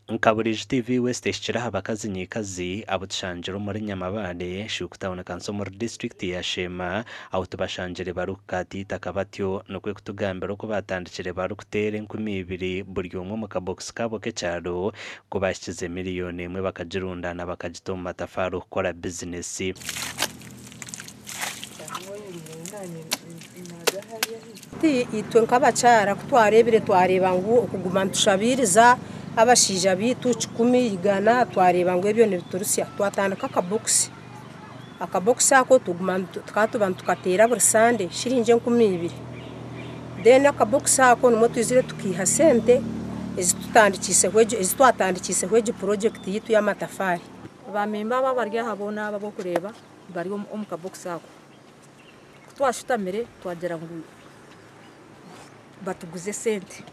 Nka buriijo TV West ehikire aha bakazi nyikazi abu tushangire omuri Nyamabaare, Shuuku Town Council omuri disiturikiti ya Sheema ahu tubashangire barikukaata eitaka batyo nikwo kutugambira oku baatandikire barikuteera 2000 buri omwe omu kabokisi kaabo k'ekyaro ku baahikize miriyoni emwe bakagirundaana bakagita omu matafaari okukora bizinesi. Itwe nk'abakyara ku twareebire twareeba ngu okuguma nitushabiiriza abashaija baitu kikumi, igana twareeba ngu ebyo nibiturusya twatandika akabokisi. Akabokisi ako tukaba tuba nitukateera buri sande shiringi 2000. Then akabokisi ako nimwo twizire tukaiha sente ezi twatandikiiseho egi purojekiti yaitu y'amatafaari. Baamemba aba abari aha boona aba abu orikureeba bari omu kabokisi ako. Ku twashutamire twagira ngu batuguze sente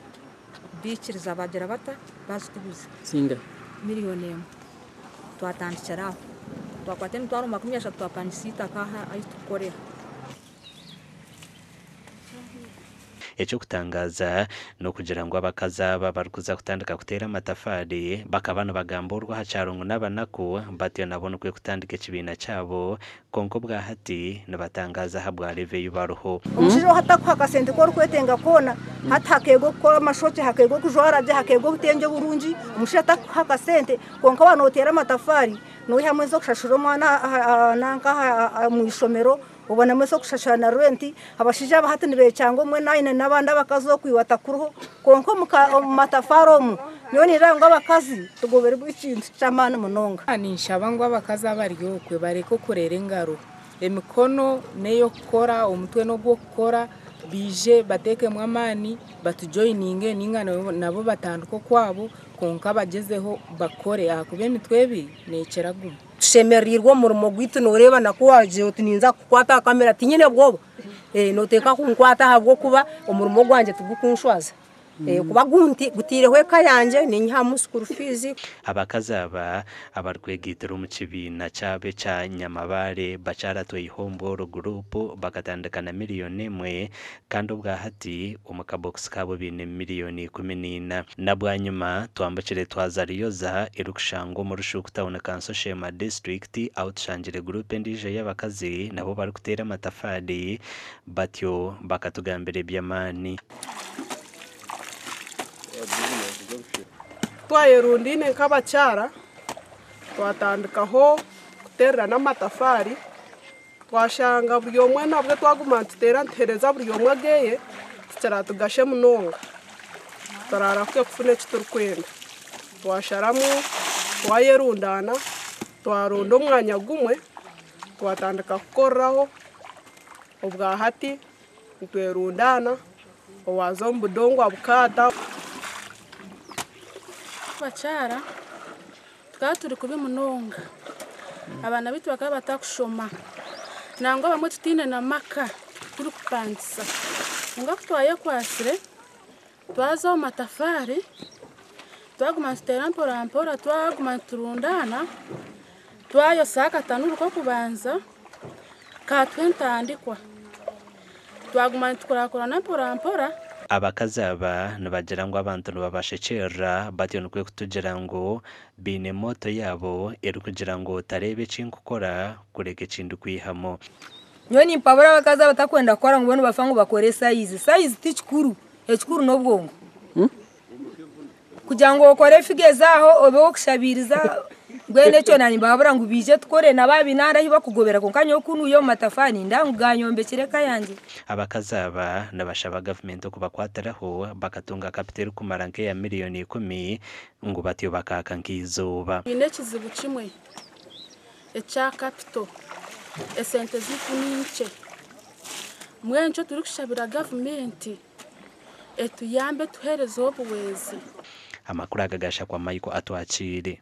baikiriza bagira bata bazituguza miriyoni emwe twatandikira aho twakwata emitwaro 30 twapangisa eitaka aha ahu turikukorera. Eky'okutangaaza n'okugira ngu abakazi aba abarikuza kutandika kuteera amatafaari bakaba nibagamba orw'aha kyaro ngu n'abanaku batyo nabo nikwo kutandika ekibiina kyabo kwonka obwa hati nibatangaaza ahabwa level ei bariho. Omushaija ou atakuha akasente ku orikwetenga koona, hati hakeega okukora amashokye, hakeega okujwara gye, hakeega obutengye oburungi, omushaija atakuha akasente kwonka waaba nooteera amatafaari noihamu ez'okushashurira omwana nanka omu ishomero, obonamu ez'okushashura na renti. Abashaija aba hati nibekyanga omwe naine n'abandi abakazi okwiba atakuriho, kwonka omu matafaari omu nyowe nindeeba ngu abakazi tugoberwe ekintu ky'amaani munonga. Ninshaba ngu abakazi abari okwe bareke okurera engaro. Emikono n'ey'okukora, omutwe n'ogw'okukora, baije bateekemu amaani batujoyininge ninga nabo batandike okwabo kwonka bagyezeho bakore ahakuba emitwe ebiri neekira gumwe. Tushemereirwe omurimo gwaitu nooreeba na ku waagira oti ninza kukukwata aha kamera tinyine bwoba. Nooteekwa kunkwata ahabw'okuba omurimo gwangye tigukunshwaza. Kuba gutaireho eka yangye ninyihamu school fees. Abakazi aba abarikwegaitira omu kibiina kyabo ekya Nyamabaare Bakyara Tweihombworo Group bakatandika na miriyoni emwe kandi obwa hati omu kabokisi kaabo baine miriyoni 14. Na bwanyima twambukire twaza Rioza erikushangwa omuri Shuuku Town Council Sheema District ahu tushangire guruupu endiijo ey'abakazi nabo barikuteera amatafaari batyo bakatugambira eby'amaani. Twayerundaine nk'abakyara twatandikaho kuteererana amatafaari twashanga buri omwe nabwe twaguma nituteera nituheereza buri omwe ageye tikiratugashe munonga turarahuke kufuna eki turikwenda twasharamu twayerundaana twaronda omwanya gumwe twatandika kukoreraho obwa hati nitwerundaana owaaza omu budongo abukaata. Abakyara tukaba turi kubi munonga abaana baitu bakaba batakushoma nangwa abamwe tutaine na maka turikupangisa kwonka kutwayekwasire twaza omu matafaari twaguma nituteera mpora mpora twaguma niturundaana twayosa akatanuru k'okubanza kaatuha entandikwa twaguma nitukurakurana mpora mpora. Abakazi aba nibagira ngu abantu nibabashekyerera batyo nikwo kutugira ngu baine motto yaabo erikugira ngu otareeba eki nkukora kureka eki ndikwihamu. Nyowe nimpabura abakazi abatakwenda kukora ngu bo nibafa ngu bakore sayizi. Sayizi ti kikuru, ekikuru n'obwongo. Kugira ngu okore efiga ezaaho obe ow'okushabiiriza mbwenu ekyo naanye nimbahabura ngu baije tukore nabo abaine ahandi ahu bakugobera kwonka nyowe ku nuuya omu matafaari nindeeba ngu gaanyombekire eka yangye. Abakazi aba nibashaba gavumenti okubakwatiraho bakatunga kapito erikumara nk'eya miriyoni 10 ngu batyo bakaaka nk'eizooba. Twine ekizibu kimwe ekya kapito, esente zaitu ni nkye. Mbwenu nikyo turikushabira gavumenti etuyambe etuheereze obuhwezi. Amakuru aga gashakwa Michael Atwakiire.